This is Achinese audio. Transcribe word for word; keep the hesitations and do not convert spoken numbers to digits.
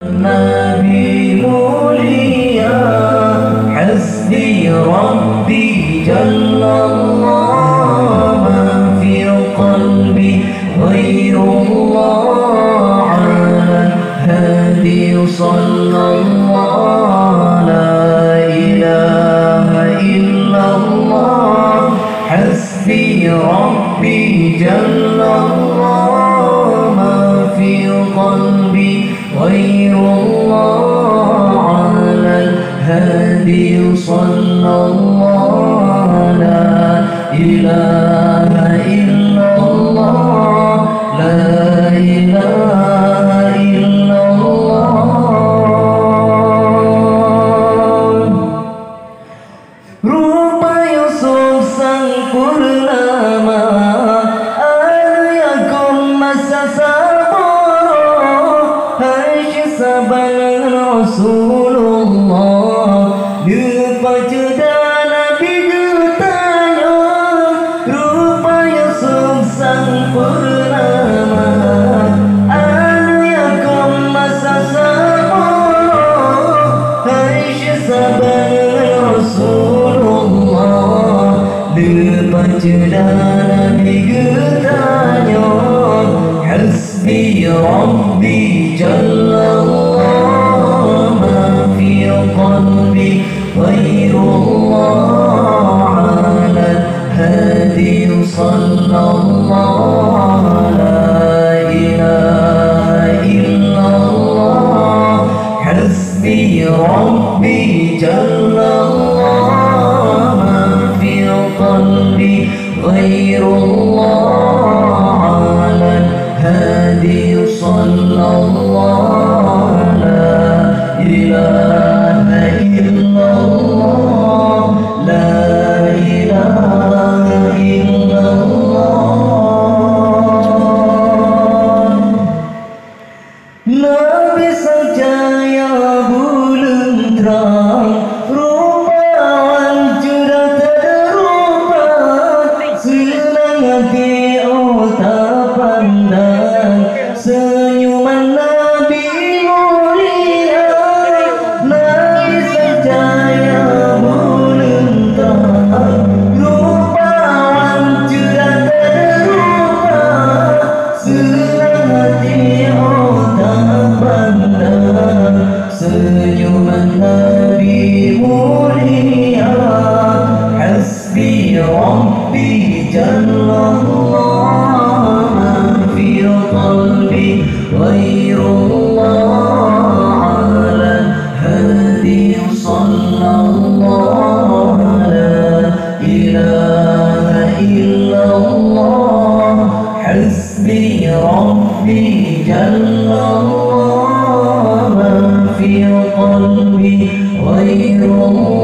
Nabi mulia, hasbi Rabbi jallallah, ma fi qalbi ghairullah, ala hadi sallallah, la ilaha illallah, hasbi Rabbi jallallah, ma fi qalbi ghairullah, alal hadi sallallah, la ilaha illallah, la ilaha illallah. Rupa Yusuf sang purnama, aneuk Yakub masa saboh, hai syeh saban ngon Rasulullah, neupacuda Nabi geutanyoe. Rupa Yusuf sang purnama, aneuk Yakub masa saboh, hai syeh saban ngon Rasulullah, neupacuda Nabi geutanyoe. Hasbi Rabbi jallallah, ma fi qalbi ghairullah, ala hadi sallallah, la ilaha illallah, hasbi Rabbi jallallah, ma fi qalbi ghairullah, ala hadi sallallah, la ilaha illallah, la ilaha illallah. Nabi sang cahya buleuen trang, rupa wan cuda teurupa, seunang até 'oh tapandang, seunyuman Nabi mulia. Nabi sang cahya buleuen trang, rupa wan cuda teurupa, seunang até 'oh tapandang, seunyuman Nabi mulia. Hasbi Rabbi jallallah, ma fi qalbi ghairullah, ala hadi sallallah, la ilaha illallah, hasbi Rabbi jallallah, ma fi qalbi ghairullah,